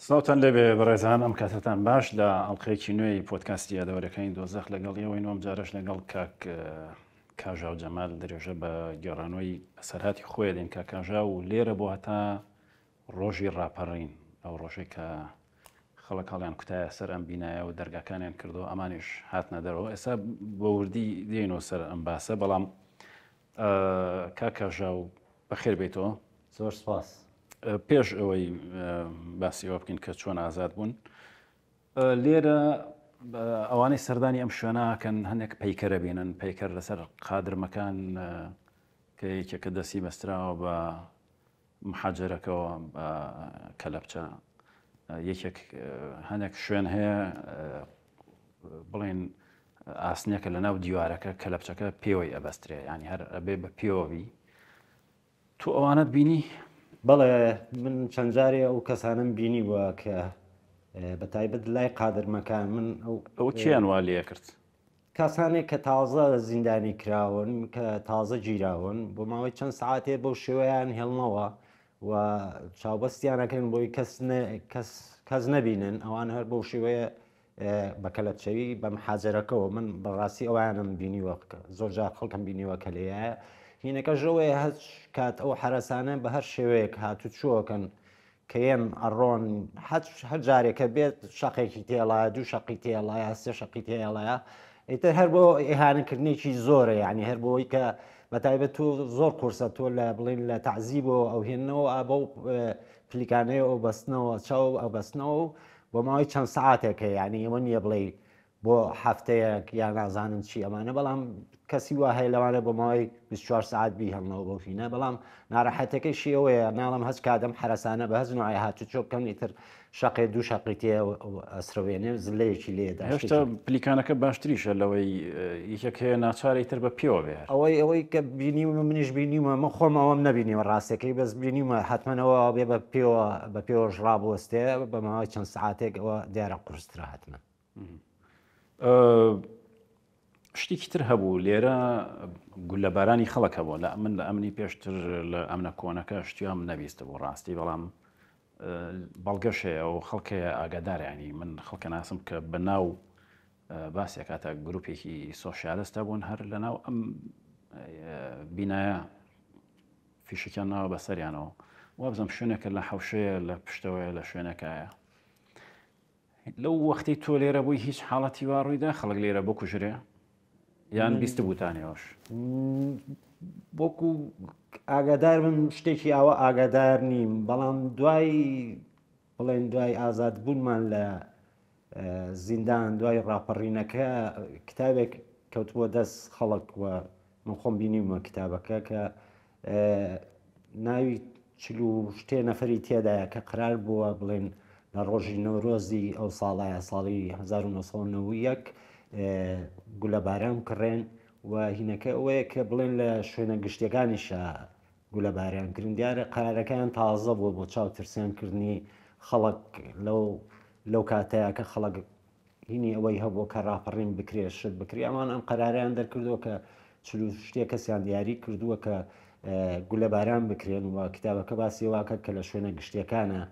سڵاوتان لێبێ بەڕێزان ئەم کاتەتان باش لە ئەڵلقەیەکی نوێی پۆدکاستی یادەوەرەکانی دۆزەخ لەگەڵ ئێوەین و ئەم جارەش لەگەڵ کاک کاژاو جەمال درێژە بە گێڕانەوەی بەسەرهاتی خۆی دێن کاک کاژاو و لێرە بۆ هەتا ڕۆژی ڕاپەڕین ئەو ڕۆژێک کە خەڵک هەڵیان کوتایە سەر ئەم بینایە و دەرگاکانیان کردەوە ئەمانیش هاتنە دەرەوە ئێستا بە وردی دێنەوە سەر ئەم باسە بەڵام کاک کاژاو بەخێر بێیتەوە. زۆر سپاس. پێش ئەوەی باسی ئەوە بکەین کە چۆن ئازاد بوون لێرە ئەوانەی سەردانی ئەم شوێناکەن هەندێک پەیکەرە بینن پەیکەر لەسەر قادرمەکان کە یەکێکە دەستی بەستراوە بە محاجەرەکەوە بە کەلەپچە یەکێک هەندێک شوێن هەیە بڵێن ئاسنێکە لە ناو دیوارەکە کەلەپچەکە پێوەی ئەبەسترێ ینی هەر ئەبێ بە پێوەبی تۆ ئەوانەت بینی؟ بەڵێ من چەند جارێ ئەو کەسانم بینیوە کە بە تایبەت لای قادرمەکان من ئەو ئەو کێیان وا لێ کرد؟ کەسانێک کە تازە زیندانی کراون کە تازە گیراون بۆ ماوەی چەند سعاتێ بەو شێوەیان هێڵنەوە و چاوبەستیانەکەن بۆی کەس کەس کەس نەبینن ئەوان هەر بەو شێوەیە بە کەلەپچەوی بە محاجەرەکەوە من بەڕاستی ئەوانم بینیوە زۆر جار خەڵکم بینیوە کە لێیە هینەکە ژەوەیە هەچ کات ئەو حرەسانە بە هەر شێوەیەک هاتوچۆکەن کە یەن ئەڕۆن هەچ هەر جارێکە بێت شەقێکی تێڵایە دوو شەقی تێڵایە سێ شەقی تێڵایە ئیتر هەر بۆ ئیهانەکردنێکی زۆرە یعنی هەر بۆی کە بە تایبەت تۆ زۆر قورسە تۆ لە بڵین لە تعزیب و ئەو هێنەوە ئابە و پلیکانەیە ئەو بەستنەوە چاو ئەو بەستنەوە و بۆ ماوەی چەند سەعاتێکە یانی ئەوە نییە بڵێی بۆ هەفتەیەک یا نازانم چی ئەمانە بەڵام کەسی وا هەیە لەوانە بۆ ماوەی 24 سعات بیهێڵنەوە بۆ فینە بەڵام ناڕەحەتەکەی شێوەیە ناڵم هەچ کادەم حرەسانە بە هەز نوعی هاتوچۆ بکەم ئیتر شەقێ دوو شەقی تێ ئەسرەوێنێ و زلەیەکی لێدا هێشتا پلیکانەکە باشتریشە لەوەی یەکێک هەیە ناچارە ئیتر بە پێوە بێ هەر. ئەوەی ئەوەی کە بینیومە منیش بینیومە من خۆم ئەوەم نەبینیوە ڕاستەکەی بەس بینیومە حتممەوە بێ بە پێوە بە پێوەش ڕابوەستێ بە ماوەی چەند سعاتێک ئەوە دیارە قورسترە حتمما. شتێکی تر هەبوو لێرە گولەبارانی خەڵک هەبوو لە من لە ئەمنی پێشتر لە ئەمنە کۆنەکە شتیام نەبیستە بۆ ڕاستی بەڵام بەڵگەش هەیە و خەڵک هەیە ئاگادارە یانی من خەڵکە ناسم کە بە ناو باسی کاتە گروپێکی سۆسیالستە بوون هەر لە ناو ئەم بینایە فیشکیان ناوە بەسەریانەوە وابزم شوێنێکە لە حوشەیە لە پشتەوەیە لە شوێنەکایە لەو وەختی تۆ لێرە بووی هیچ حاڵەتی وا ڕوویدا خەڵک لێرە بکوژرێ یان بیستبووتانەوەش؟ وەکو ئاگادار بم شتێکی ئاوا ئاگادار نیم بەڵام دوای بڵێن دوای ئازاد بوونمان لە زیندان دوای ڕاپەڕینەکە کتابێک کەوتبووە دەست خەڵک و من خۆم بینیومە کتابەکە کە ناوی چل و شتێ نەفەری تێدایە کە قرار بووە بڵێن لە ڕۆژی نەورۆزی ئەو ساڵەیە ساڵی 1991 گولەباران کڕێن و هینەکە ئەوەیە کە بڵێن لە شوێنە گشتیەکانیشە گولەباران کردن دیارە قەرارەکەیان تازە بووە بۆ چاو ترسێن کردنی خەڵک لەو لەو کاتەیە کە خەڵک هینی ئەوەی هەبووە کە ڕاپەڕین بکرێ شت بکرێ ئەوان ئەم قەراریان دەرکردووە کە چلو شتێ کەسیان دیاری کردووە کە گولەباران بکرێن و کتابەکە باسی واکە کە لە شوێنە گشتیەکانە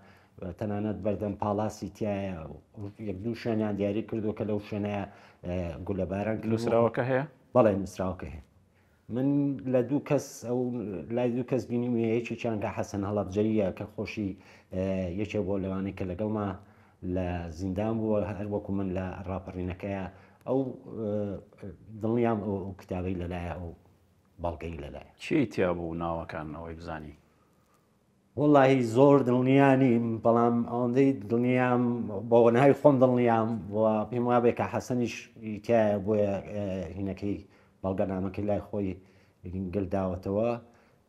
تەنانەت بەردەم پاڵاسی تایە یەک دوو شوێنیان دیاری کردووە کە لەو شوێنەیە گولەباران نووسراوەکە هەیە؟ بەڵێ نووسراوەکە هەیە. من لە دوو کەس ئەو لای دوو کەس بینیومە یەکێکیان کە حەسەن هەڵەبجەییە کە خۆشی یەکێ بۆ لەوانەی کە لەگەڵما لە زیندان بووە هەر وەکو من لە ڕاپەڕینەکەیە ئەو دڵنیام ئەو کتابەی لەلایە ئەو بەڵگەی لەلایە. کێی تیا بوو ناوەکان ئەوەی بزانی؟ وەڵاهی زۆر دڵنیا نیم بەڵام ئەوەندەی دڵنیام بۆ ناوی خۆم دڵنیام و پێم وابێ کە حەسەنیش تایە بۆیە هینەکەی بەڵگەنامەکەی لای خۆی گل داوەتەوە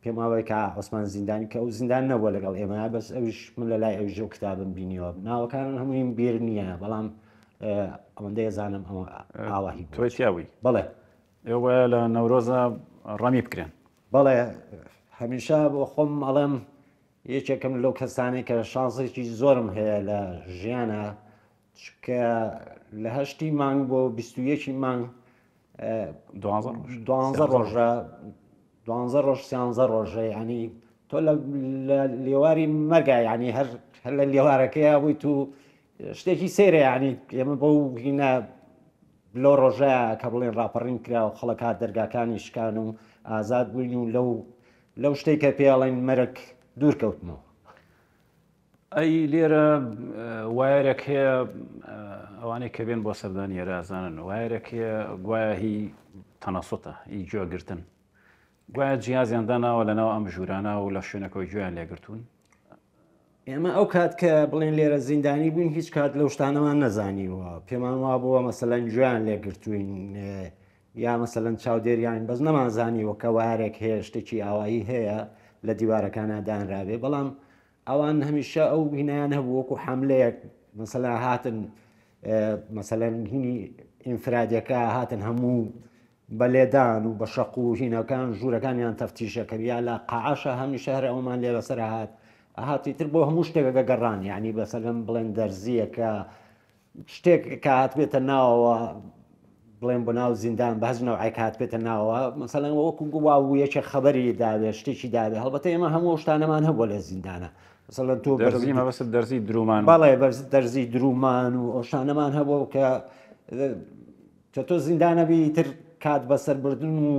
پێم وابێ کە عوسمان زیندانی کە ئەو زیندان نەبووە لەگەڵ ئێمە بەس ئەویش من لە لای ئەویش ئەو کتابم بینیوە ناوەکانم هەموویم بیر نییە بەڵام ئەوەندەی زانم ئەوە ئاواهی تۆی تیاوی بەڵێ ئێوە لە نەورۆزە ڕەمی بکرێن بەڵێ هەمیشە بۆ خۆم ئەڵێم یەکێکم لەو کەسانەی کە شانسێکی زۆرم هەیە لە ژیانە چکە لە هەشتی مانگ بۆ 21 مانگ دوانزە ڕۆژە دوانزە ڕۆژ سیانزە ڕۆژە ینی تۆ لە لێواری مەرگا ینی هەر هەر لە لێوارەکەیا بوویت و شتێکی سەیرە یعنی ئێمە بەو هینە لەو ڕۆژە کە بڵێن ڕاپەڕین کرا و خەڵک هات دەرگاکانی شکان و ئازاد بووین و لەو لەو شتێک کە پێڵێن مەرگ دوور کەوتنەوە. ئەی لێرە وایەرێک هەیە ئەوانەی کە بێن بۆ سەردانی ئێرە ئەزانن وایەرێک هەیە گوایە هی تەنەسوتە هی گوێگرتن گوایە جیازیان داناوە لەناو ئەم ژوورانە و لە شوێنەکەەوە گوێیان لێگرتوون. ئێمە ئەو کات کە بڵێن لێرە زیندانی بووین هیچ کات لەو شتانەمان نەزانیوە پێمان وابووە مەسەلەن گوێیان لێگرتوین یا مەسەلەن چاودێریان بەس نەمانزانیوە کە وایەرێک هەیە شتێکی ئاوایی هەیە لە دیوارەکانە دانرابێ بەڵام ئەوان هەمیشە ئەو هینایان هەبوو وەکو حملەیەک مەسەلا هاتن مەسەلەن هینی ئینفرادەکە هاتن هەموو بە لێدان و بە شەق و هینەکان ژوورەکانیان تەفتیشە کرد یا لە قاعەشە هەمیشە هەر ئەومان لێ بەسەر هات هاتی تر بۆ هەموو شتێک دەگەڕان یعنی بەسەلەن بڵێن دەرزیەکە شتێک کە هاتبێتە ناوەوە بڵێن بۆ ناو زیندان بە هەز نەوعێک هاتبێتە ناوە مەسەلەن وەکو گووا و یەکێک خەبەری داوێ شتێکی داوێ هەڵبەتە ئێمە هەموو شتانەمان هەبووە لە زیندانە مەسەلەن تۆ دەرزی مەبەست دەرزی درومان بەڵێ بەرز دەرزی درومان و ئەو شتانەمان هەبوو کە کە تۆ زیندانە بی تر کات بەسەربردن و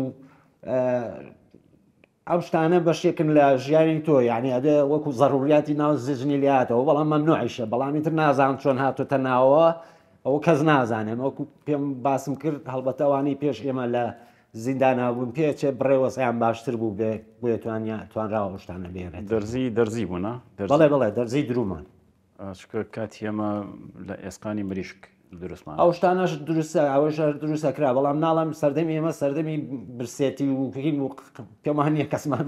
ئەو شتانە بەشێکن لە ژیانی تۆ یعنی ئەبێ وەکو زەڕوریاتی ناو زجنی لاتەوە بەڵام مەمنوعیشە بەڵامی تر نازانم چۆن هاتۆتە ناوەوە ئەوە کەس نازانێن وەکو پێم باسم کرد هەڵبەتەوانی پێش ئێمە لە زیندانا بوون پێچێ بڕێ وەزعیان باشتر بوو بێ بۆیە توانیا توانراوە ئەو شتانە بێنێت دەرزی دەرزی بوو نا بەڵێ بەڵێ دەرزی درومان چونکە کاتی ئێمە لە ئێسقانی مریشک دروستمان ئەو شتانەش دروستە ئەوەش هەر دروستە کرا بەڵام ناڵم سەردەمی ئێمە سەردەمی برسێتی و هین و پێمان نییە کەسمان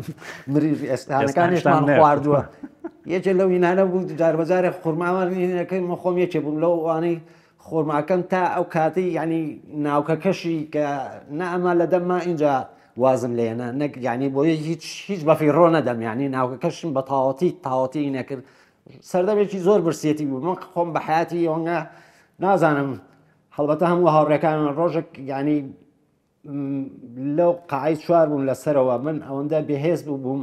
مریش ئێسقانەکانیشمان خواردووە یەکێ لەو هینانە بوو جاربەجارێک خورماوان هینەکەی من خۆم یەکێ بووم لەو ئەوانەی خورماکەم تا ئەو کاتەی یعنی ناوکەکەشی کە نەئەما لە دەمما ئینجا وازم لێنا نەک یعنی بۆ هیچ هیچ بەفیڕۆ نەدەم یعنی ناوکەکەشم بە تەواوەتی تەواوەتی نەکرد سەردەمێکی زۆر برسێتی بوو من خۆم بە حیاتی ئەوەنگە نازانم هەڵبەتە هەموو هاوڕێکان ڕۆژێک ینی لەو قاعی چوار بووم لەسەرەوە من ئەوەندە بەهێز بوو بووم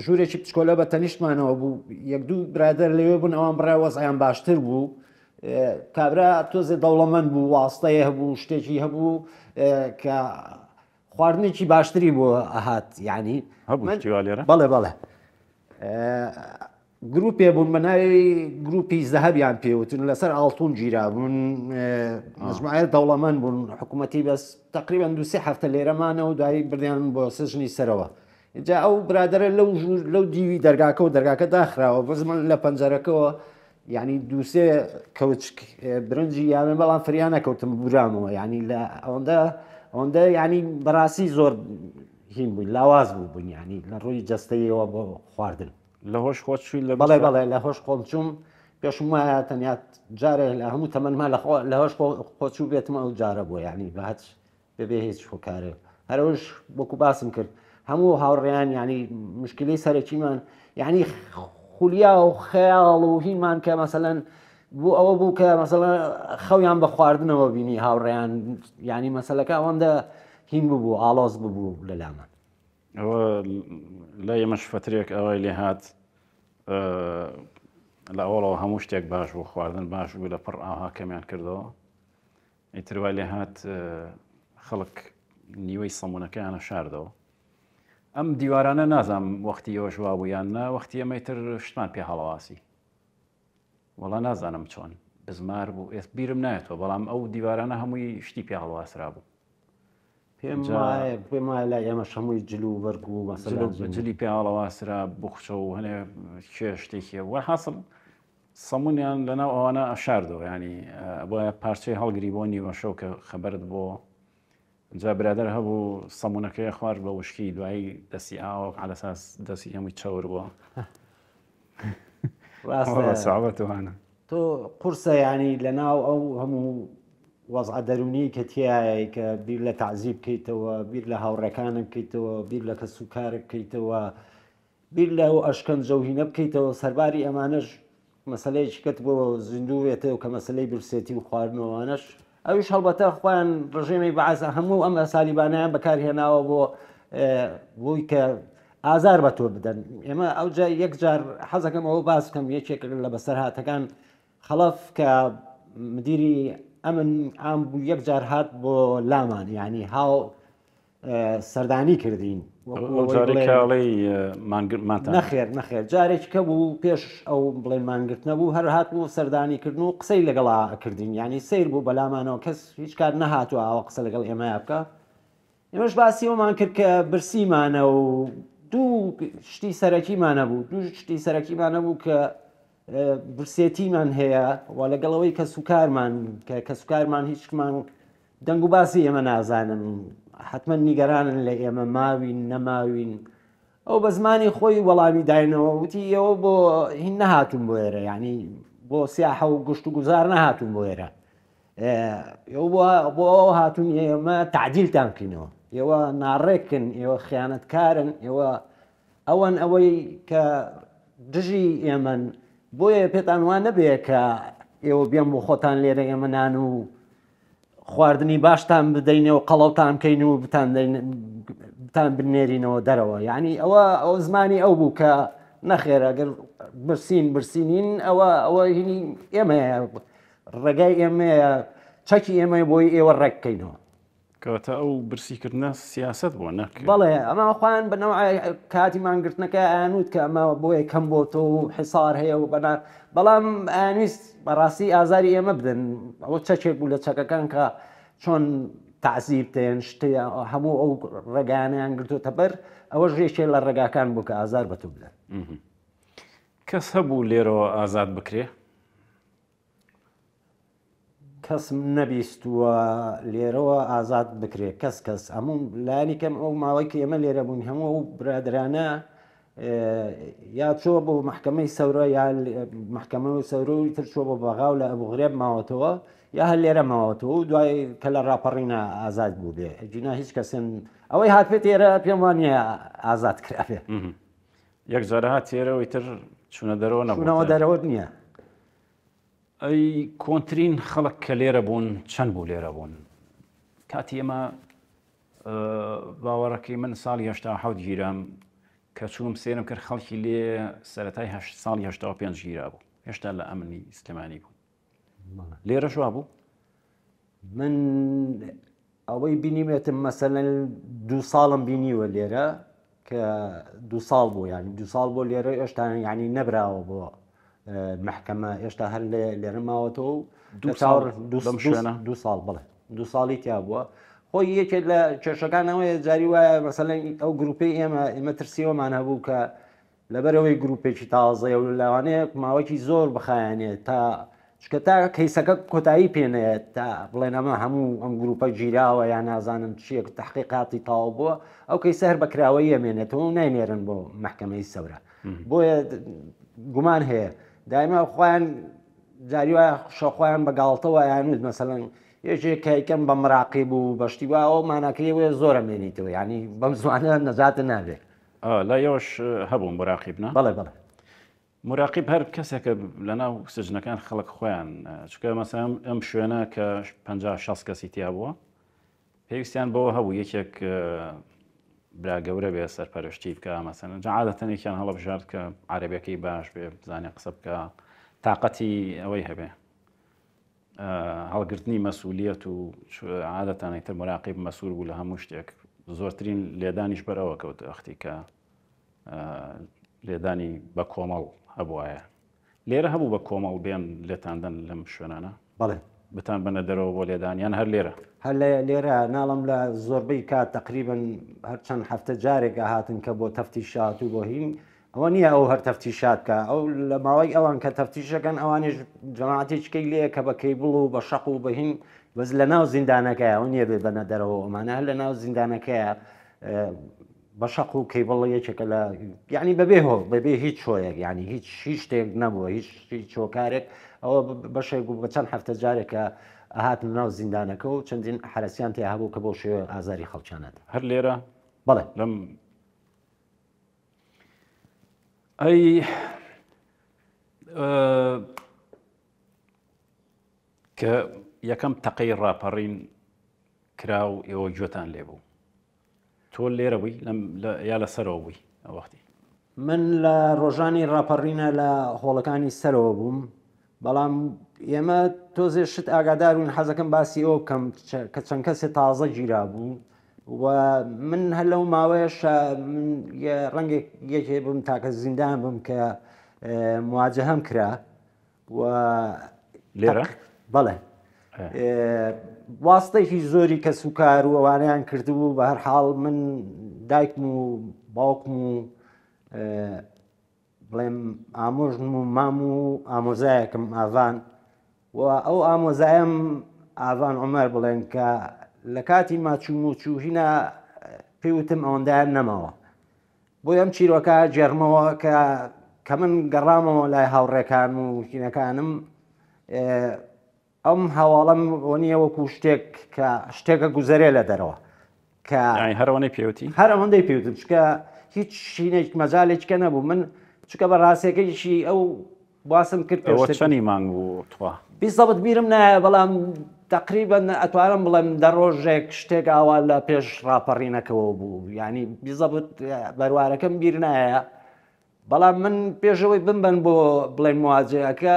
ژوورێکی بچکۆلە بە تەنیشتمانەوە بوو یەک دوو برادەر لەوێ بوون ئەوان بڕای وەزعیان باشتر بوو کابرا تۆزێ دەوڵەمەند بوو واستەیە هەبوو شتێکی هەبوو کە خواردنێکی باشتری بۆ ئەهات یعنی هەبوو شتی وا لێرە؟ بەڵێ بەڵێ گروپێ بوون بە ناوی گروپی زەهەبیان پێوتن لەسەر ئاڵتون گیرابوون مجموعە دەوڵەمەند بوون حکوومەتی بەس تقریبا دوسێ هەفتە لێرەمانەوە دوایی بردیان بۆ سژنی سەرەوە جا ئەو برادرە لەو ژوور لەو دیوی دەرگاکە و دەرگاکە داخراوە بەس من لە پەنجەرەکەەوە یعنی دووسێ کەوچک برنجی یاوێن بەڵام فریا نەکەوتم برامەوە یعنی لە ئەوەندە ئەوەندە یعنی بەڕاستی زۆر هین بووین لاواز بوو بوون یعنی لە ڕووی جەستەیەوە بۆ خواردن لە هۆش خۆت چووی لە بەڵێ بەڵێ لە هۆش خۆم چووم پێشم وایە تەنیا جارێ لە هەموو تەمەنما لە خۆ لە هۆش خۆ چوو بێتمە ئەو جارە بووە یعنی بە هەچ بەبێ هیچ هۆکارێک هەرەوەش وەکو باسم کرد هەموو هاوڕێیان یعنی مشکلەی سەرەکیمان یعنی خولیا و خەیاڵ و هینمان کە مەسەلەن بۆ ئەوە بوو کە مەسەلەن خەویان بە خواردنەوە بینی هاوڕێیان یعنی مەسەلەکە ئەوەندە هین ببوو ئاڵۆز ببوو لە لامان. ئەوە لای ئێمەش فەترێک ئەوای لێ هات لە ئەوڵەوە هەموو شتێک باش بوو خواردن باش بوو لە پڕ ئاها کەمیان کردەوە ئیتر وای لێ هات خەڵک نیوەی سەمونەکەیانە شاردەوە ئەم دیوارانە نازانم وەختی ئێوەش وابوو یان نا وەختی ئەمەی تر شتمان پێ هەڵەواسی وەڵا نازانم چۆن بزمار بوو ئێست بیرم نایەتەوە بەڵام ئەو دیوارانە هەمووی شتی پێ هەڵواسرا بوو پێم وایە پێم وایە لای ئێمەش هەمووی جل و بەرگ و مەسەلەن جلی پێ هەڵەواسرا بوخچە و هەنێ کێ شتێکی وەرحاصل سەمونیان لەناو ئەوانە ئەشاردەوە یانی ئەبوایە پارچەی هەڵگری بۆ نیوەشەو کە خەبەرت بۆ جا برادەر هەبوو سەمونەکەی خوارد بە وشکی دوایی دەستی ئاوە عەلەساس دەستی هەمووی چەور بووە ڕاستە سەعبەتوانە تۆ قورسە ینی لە ناو ئەو هەموو وەزعە دەرونی کە تایە کە بیر لە تعزیب بکەیتەوە بیر لە هاوڕێکانت بکەیتەوە بیر لە کەس و کارت بکەیتەوە بیر لەو ئەشکەنجە و هینە بکەیتەوە، سەرباری ئەمانەش مەسەلەیەکی کەت بۆ زیندوو بێتەوە کە مەسەلەی برسێتی و خواردن و ئەوانەش، ئەویش هەڵبەتە خۆیان ڕژێمی بەعس هەموو ئەم ئەسالیبانەیان بەکار هێناوە بۆ بۆی کە ئازار بە تۆ بدەن. ئێمە ئەو جا یەک جار حەزەکەم ئەوە باس بکەم یەکێک لە بەسەرهاتەکان خەڵەف کە مدیری ئەمن عام بوو یەک جار هات بۆ لامان یعنی هاو سەردانی کردین نەخێر نەخێر جارێکی کە بوو پێش ئەو بڵێن مانگرتنە بوو هەر هات بوو سەردانی کردن و قسەی لەگەڵا کردین یعنی سیر بوو بەلامانەوە کەس هیچ کات نەهاتووە ئاوە قسە لەگەڵ ئێمە بکە ئێمەش باسی ئەومان کرد کە برسیمانە و دوو شتی سەرەکیمانە بوو دوو شتی سەرەکیمانە بوو کە برسێتیمان هەیە و لەگەڵەوەی کەسوکارمان کە کەسوکارمان هیچمان دەنگ و باسی ئێمە نازانن حتمما نیگەرانن لە ئێمە ماوین نەماوین ئەو بە زمانی خۆی وەڵامی داینەوە وتی ئێوە بۆ هین نەهاتوون بۆ ئێرە یعنی بۆ سیاحە و گشت و گوزار نەهاتوون بۆ ئێرە ئێوە بۆ ئەوە هاتوون ئێمە تعدیلتان بکەینەوە ئێوە ناڕێکن ئێوە خیانەتکارن ئێوە ئەوەن ئەوەی کە دژی ئێمەن بۆیە پێتان وان نەبێ کە ئێوە بێن بۆ خۆتان لێرە ئێمە نان و خواردنی باشتان بدەینێ و قەڵەوتان بکەین و بتان بتان بنێرینەوە دەرەوە یعنی ئەوە ئەو زمانی ئەو بوو کە نەخێر ئەگەر برسین برسینین ئەوە ئەوە هینی ئێمەیە ڕێگای ئێمەیە چەکی ئێمەیە بۆی ئێوە ڕێک بکەینەوە. کەواتە ئەو برسیکردنە سیاسەت بووە نەک. بەڵێ ئەمە خۆیان بە نەوعێ کاتی مانگرتنەکە ئەیانوت کە ئەمە بۆیە کەم بۆ تۆ و حیسار هەیە و بەنا بەڵام ئەیانویست بەڕاستی ئازاری ئێمە بدەن ئەوە چەکێک بوو لە چەکەکان کە چۆن تەعزیب دێن شتێ هەموو ئەو ڕێگایانەیان گرتوتە بەر ئەوەش یەکێ لە ڕێگاکان بوو کە ئازار بە تۆ بدەن. کەس هەبوو لێرەوە ئازاد بکرێ؟ کەسم نەبیستووە لێرەوە ئازاد بکرێت کەس کەس هەموو لایەنی کەم ئەو ماوەی کە ئێمە لێرە بوون هەموو ئەو برادرانە یا چۆ بۆ محکمەی سەورە یا محکمە و سەورە و تر چۆ بۆ بەغا و لە ئەبوغرێب ماوەتەوە یا هەر لێرە ماوەتەوە و دوای کە لە ڕاپەڕینە ئازاد بوو بێ جینا هیچ کەسێن ئەوەی هاتبێت ئێرە پێم وانە ئازاد کرابێ یەکجارە هات ئێرەوەی تر چوونە دەرەوە نەبوو چوونەوە دەرەوە نییە ئەی کۆنترین خەڵک کە لێرە بوون چەند بوو لێرە بوون؟ کاتی ئێمە باوەڕەکەی من ساڵی 87 گیرام کە چووم سێرم کرد خەڵکی لێ سەتای ساڵی 85 گیرا بوو هێشتا لە ئەمنی سلێمانی بوو لێرە شوا بوو من ئەوەی بینیمێتم مەسەلەن دوو ساڵم بینیوە لێرە کە دوو ساڵ بوو یانی دوو ساڵ بۆ لێرە ئێشتا یانی نەبراوە بۆ محکەمە ئێشتا هەر لێرە ماوەتەوە و دوو ساڵ شوێنە دوو ساڵ بڵێ دوو ساڵی تیا بووە خۆی یەکێک لە کێشەکانەوەی جاری وایە مەسەلەن ئەو گروپەی ئێمە ئێمە ترسیەوەمان هەبوو کە لەبەرئەوەی گروپێکی تازەیە و لەوانەیە ماوەیەکی زۆر بخایەنێت تا چکە تا کەیسەکە کۆتایی پێ نەیەت تا بڵێن ئەمە هەموو ئەم گروپە گیراوە یا نازانم چییە تحقیقاتی تەواو بووە ئەو کەیسە هەر بەکراوەیە مێنێتەوە و ناینێرن بۆ محکمەی سەورە بۆیە گومان هەیە دایما خۆیان جاری وایە شەخۆیان بە گاڵتەوە یانوت مەسەلەن یەکێک کایکەم بە مراقی بوو بەشتی وا ئەو ماناکەی وێ زۆرە مێنیتەوە ینی بەم زمانە نەجاتە نابێت ئا لای ئێوەش هەبوو موراقیب نا؟ بەڵێ بەڵێ. موراقیب هەر کەسێکە لەناو سجنەکان خەڵک خۆیان چونکە مەسەلەن ئەم شوێنە کە 50 60 کەسی تیا بووە پێویستیان بەوە هەبوو یەکێک برا گەورە بێ سەرپەرشتی بکە مەسەلەن جا عادەتەن یەکیان هەڵەبژارد کە عەرەبیەکەی باش بێ بزانێ قسە بکە تاقەتی ئەوەی هەبێ هەڵگرتنی مەسولیەت و عادەتەن ئیتر مراقیب مەسول بوو لە هەموو شتێک زۆرترین لێدانیش بەرەوە کەوت ئەختی کە لێدانی بە کۆمەڵ هەبواە لێرە هەبوو بە کۆمەڵ بێن لێتاندن لەم شوێنانە بەڵێ بتان بنە دەرەوە بۆ لێدان یان هەر لێرە هەر لە لێرە ناڵم لە زۆربەی کات تقریبن هەر چەند هەفتە جارێک هاتن کە بۆ تەفتیشات و بۆ هین ئەوە نییە ئەو هەر تەفتیشات کە ئەو لە ماوەی ئەوان کە تەفتیشەکەن ئەوانیش جەماعەتێکیکەی لێیە کە بە کەیبڵ و بە شەق و بە هین بەس لە ناو زیندانەکەیە ئەو نییە بێ بەنە دەرەوە ئەمانە هەر لە ناو زیندانەکەیە بە شەق و کەیبڵ یەکێکە لە یعنی بەبێ هۆ بەبێ هیچ هۆیەک یعنی هیچ هیچ شتێک نەبووە هیچ هیچ هۆکارێک ئەوە بەشێک بوو بە چەند هەفتە جارێکە هاتن ناو زیندانەکە و چەندین حرەسیان تیا هەبوو کە بۆ شێوە ئازاری خەڵکیانەدا هەر لێرە بەڵێ لەم ئەی کە یەکەم تەقەی ڕاپەڕین کرا و ئێوە گوێتان لێ بوو تۆ لێرە بووی یا لەسەرەوە بووی؟ وەختی؟ من لە ڕۆژانی ڕاپەڕینە لە هۆڵەکانی سەرەوە بووم، بەڵام ئێمە تۆزێ شت ئاگادار بووین، حەزەکەم باسی ئەوە بکەم کە چەند کەسێ تازە گیرا بوو و من هەر لەو ماوەیەش ڕەنگێک یەکێ بم تاکە زیندان بم کە مواجهەم کرا و لێرە بەڵێ واستەیەکی زۆری کەس و کار و ئەوانیان کردبوو بە هەر حاڵ من دایکم و باوکم و بڵێم ئامۆژنم و مام و ئامۆزایەکم ئاڤان و ئەو ئامۆزایم ئاڤان عمر بڵێن کە لە کاتی ماچوو موچوو هینا پێوتم ئەوەندایان نەماوە بۆیە ئەم چیرۆکە گێڕمەوە کە کە من گەڕامەوە لای هاوڕێکان و هینەکانم ئەم هەواڵم بۆ نییە وەکو شتێک کە شتێکە گوزەرێ لە دەرەوە کە هەر ئەوەندەی پێوتی هەر ئەوەندەی پێوتم چکە هیچ شینێک مەجالێککە نەبوو من چکە بە ڕاستەکەیشی ئەو باسم کرد ئەوە پێشتر چەنی مانگ بوو تخوا؟ بیزەبت بیرم نایە بەڵام تەقریبەن ئەتوانم بڵێم دە ڕۆژێک شتێک ئاوا لە پێش ڕاپەڕینەکەوە بوو یعنی بیزەبت بەروارەکەم بیر نایە بەڵام من پێشەوەی بمبەن بۆ بڵێن مواجهەکە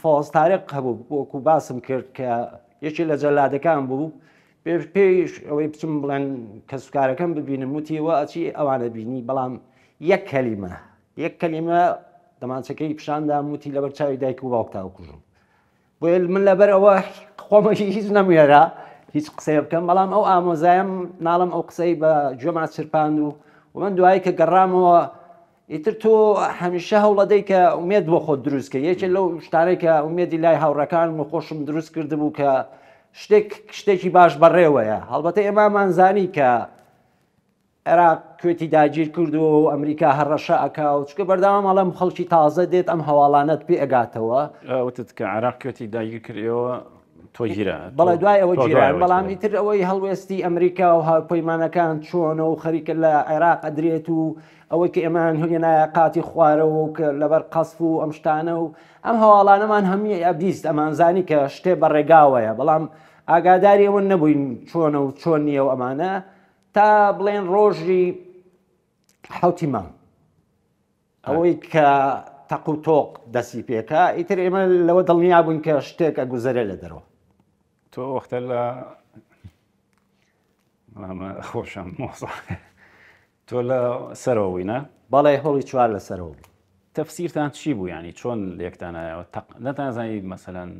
فەوەز تارق هەبوو وەکو باسم کرد کە یەکێ لە جەلادەکان بوو پێش پێش ئەوەی بچم بڵێن کەسوکارەکەم ببینم وتیەوە ئەچی ئەوانە بینی بەڵام یەک کەلیمە یەک کەلیمە دەمانچەکەی پیشان دام وتی لەبەر چاوی دایک و باوکتا بکوژم بۆیە من لەبەر ئەوە خۆمە هیچ نەموێرا هیچ قسەیە بکەم بەڵام ئەو ئامۆزایم ناڵم ئەو قسەی بە گوێما چرپاند و من دوایی کە گەڕامەوە ئیتر تۆ هەمیشە هەوڵەدەی کە ئومێد بۆ خۆت دروست کە یەکێ لەو شتانەی کە ئومێدی لای هاوڕەکان و خۆشم دروست کردبوو کە شتێک شتێکی باش بەڕێوەیە هەڵبەتە ئێمامان زانی کە عێراق کوێتی داگیر کردووە و ئەمریکا هەڕەشە ئەکا و چونکە بەردەوام ئەڵێم خەڵکی تازە دێت ئەم هەواڵانەت پێ ئەگاتەوە. وتت کە عێراق کوێتی داگیر کرد ئێوە تۆ گیرا بەڵێ دوای ئەوە گیران بەڵام ئیتر ئەوەی هەڵوێستی ئەمریکا و هاوپەیمانەکان چۆنە و خەریکە لە عێراق ئەدرێت و ئەوەی کە ئێمەیان هێنایە قاتی خوارەوە و کە لەبەر قەسف و ئەم شتانە و ئەم هەواڵانەمان هەمووی ئەبیست ئەمانزانی کە شتێ بە ڕێگاوەیە بەڵام ئاگاداری ئەوە نەبووین چۆنە و چۆن نییە و ئەمانە تا بڵێن ڕۆژی حوتی مانگ ئەوەی کە تەق و تۆق دەسی پێکا ئیتر ئێمە لەوە دڵنیا بووین کە شتێک ئەگوزەرێ لە دەرەوە. تۆ وەختە لە خۆشم مۆزە تۆ لە سەرەوە بووی نا؟ بەڵێ هۆڵی چوار لە سەرەوە بوو. تەفسیرتان چی بوو یانی چۆن لێکتانایەوە تەق نەتانزانی مەسەلەن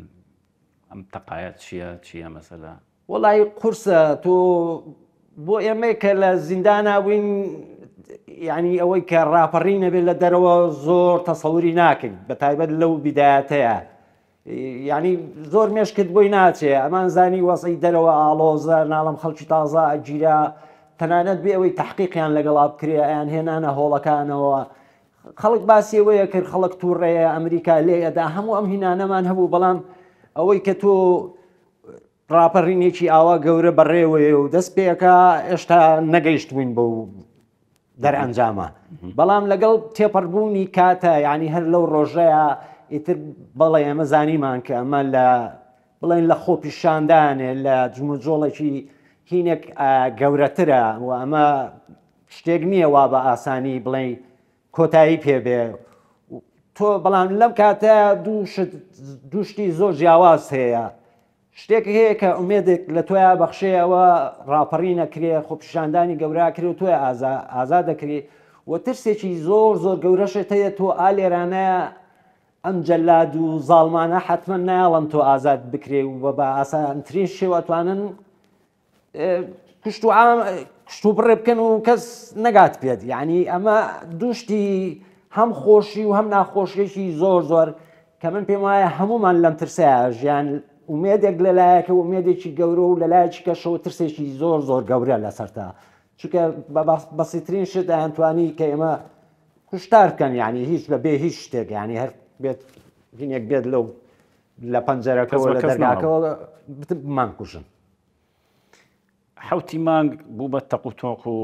ئەم تەقایە چییە چییە مەسەلە؟ وەڵایی قورسە تۆ بۆ ئێمەی کە لە زیندانا بووین یعنی ئەوەی کە ڕاپەڕی نەبێت لە دەرەوە زۆر تەسەوری ناکەیت بە تایبەت لەو بیدایەتەیە یعنی زۆر مێشکت بۆی ناچێ ئەمان زانی وەزعی دەرەوە ئاڵۆزە ناڵم خەڵکی تازە ئەگیرا تەنانەت بێ ئەوەی تحقیقیان لەگەڵا بکرێ ئەیان هێنانە هۆڵەکانەوە خەڵک باسی ئەوەیە کرد خەڵک تووڕەیە ئەمریکا لێ ئەدا هەموو ئەم هینانەمان هەبوو بەڵام ئەوەی کە تۆ ڕاپەڕینێکی ئاوا گەورە بەڕێوەیە و دەست پێەکە ئێشتا نەگەیشتبووین بەو دەرئەنجامە بەڵام لەگەڵ تێپەڕبوونی کاتە یعنی هەر لەو ڕۆژەیە ئیتر بەڵێ ئێمە زانیمان کە ئەمە لە بڵێن لە خۆپیشاندانێ لە جموجۆڵێکی هینێک گەورەترە و ئەمە شتێک نییە وا بە ئاسانی بڵێ کۆتایی پێبێ تۆ بەڵام لەم کاتە دوو شتی زۆر جیاواز هەیە شتێک هەیە کە ئومێدێک لە تۆیا بەخشێ ئەوە ڕاپەڕین ئەکرێ خۆپیشاندانی گەورە ئەکرێ و تۆی ئازا ئازاد دەکرێ و ترسێکی زۆر زۆر گەورەشت هەیە تۆ ئا لێرانە ئەم جەلاد و زاڵمانە حەتمەن نایەڵن تۆ ئازاد بکرێ و بە ئاسانترین شێوە ئەتوانن کوشت و عام کوشت و بڕێ بکەن و کەس نەگات پێت یعنی ئەمە دووشتی هەم خۆشی و هەم ناخۆشیێکی زۆر زۆر کە من پێم وایە هەمومان لەم ترسەیە ژیان ئومێدێک لەلایەکە ئومێدێکی گەورە و لەلایەکی کەشەوە ترسێکی زۆر زۆر گەورە لەسەرتا چونکە بە بەسیترین شت ئەیانتوانی کە ئێمە کوشتار بکەن یعنی هیچ بە بێ هیچ شتێک یعنی هەر بێت هینێک بێت لەو لە پەنجەرەکەەوە لە دەرگاکەەوە بمان کوژن. حەوتی مانگ بوو بە تەق و تۆق و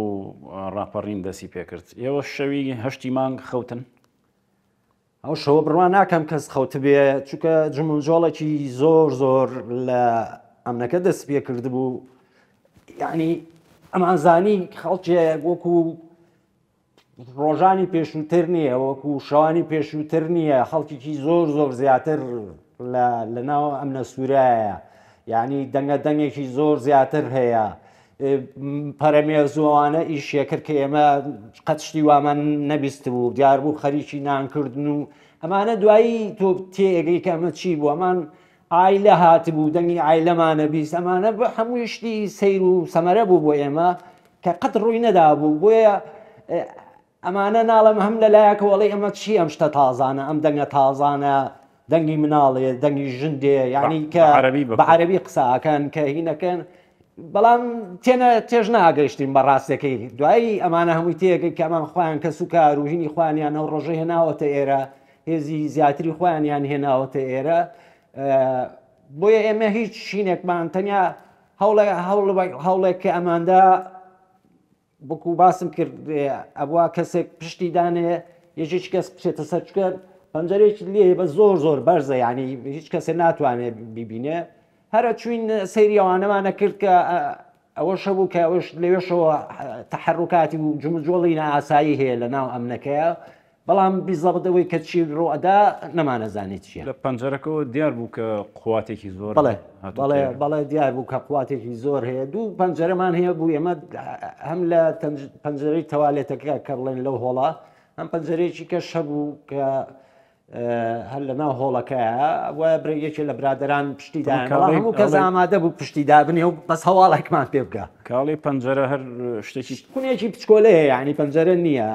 ڕاپەڕین دەستی پێکرد ئێوە شەوی هەشتی مانگ خەوتن؟ ئەو شەوە بڕوا ناکەم کەس خەوتبێ چونکە جموجۆڵێکی زۆر زۆر لە ئەمنەکە دەست پێ کردبوو یعنی ئەمانزانی خەڵکێک وەکو. ڕۆژانی پێشووتر نییە، وەکو شەوانی پێشووتر نییە، خەڵکێکی زۆر زۆر زیاتر لە ناو ئەمنە سوورایە، یعنی دەنگە دەنگێکی زۆر زیاتر هەیە. پەرەمێز و ئەوانە ئیشێ کرد کە ئێمە قەت شتی وامان نەبیست بوو، دیار بوو خەریکی نانکردن و ئەمانە. دوایی تۆ تێئەگەی کە ئەمە چی بوو، ئەمان ئایلە هاتبوو، دەنگی ئایلەمانە 20، ئەمانە هەمووی شتی سەیر و سەمەرە بوو بۆ ئێمە کە قەت ڕووی نەدابوو. بۆیە ئەمانە ناڵم هەم لەلایەکەوە ئەڵێ ئەمە چی ئەم شتە تازانە، ئەم دەنگە تازانە، دەنگی مناڵێ، دەنگی ژن دێ، یعنی کە بە عەرەبی قسە ئەکەن کە هینەکەن، بەڵام تێنە تێژ ناگەیشتین بە ڕاستەکەی. دوایی ئەمانە هەمووی تێگەی کە ئەمان خۆیان کەس و کار و هینی خۆیانیان ئەو ڕۆژە هێناوەتە ئێرە، هێزی زیاتری خۆیانیان هێناوەتە ئێرە. بۆیە ئێمە هیچ شینێکمان تەنیا هەوڵێک کە ئەماندا وەکو باسم کرد ئەبوا کەسێک پشتی دانێ، یەکێکی کەس بچێتە سەر، چکە پەنجەرێکی لێ بە زۆر زۆر بەرزە، یعنی هیچ کەسێ ناتوانێت بیبینێ. هەرە چوین سەیری ئەوانەمانە کرد کە ئەوەش هەبوو کە ئەوش لەوێشەوە تەحەڕوکاتی و جموجۆڵی نائاسایی هەیە لە ناو ئەمنەکەیە، بەڵام بیزەبت ئەوەی کە چی ڕوو ئەدا نەمانەزانی چییە. لە پەنجەرەکەوە دیار بوو کە قواتێکی زۆر بەڵێ بەڵێ بەڵێ دیار بوو کە قواتێکی زۆر هەیە. دوو پەنجەرەمان هەیە بوو ئێمە، هەم لە پەنجەرەی تەوالێتەکە کە بڵێن لەو هۆڵە، هەم پەنجەرەیەکی کەش هەبوو کە هەر لە ناو هۆڵەکەیە وایە برێ یەکێ لە برادەران پشتی دایان، بەڵام هەموو کەس ئامادە بوو پشتی دابنێ و بەس هەواڵێکمان پێ بکا. کاڵی پەنجەرە هەر شتێکی کونێکی بچکۆلەیە، یعنی پەنجەرە نییە.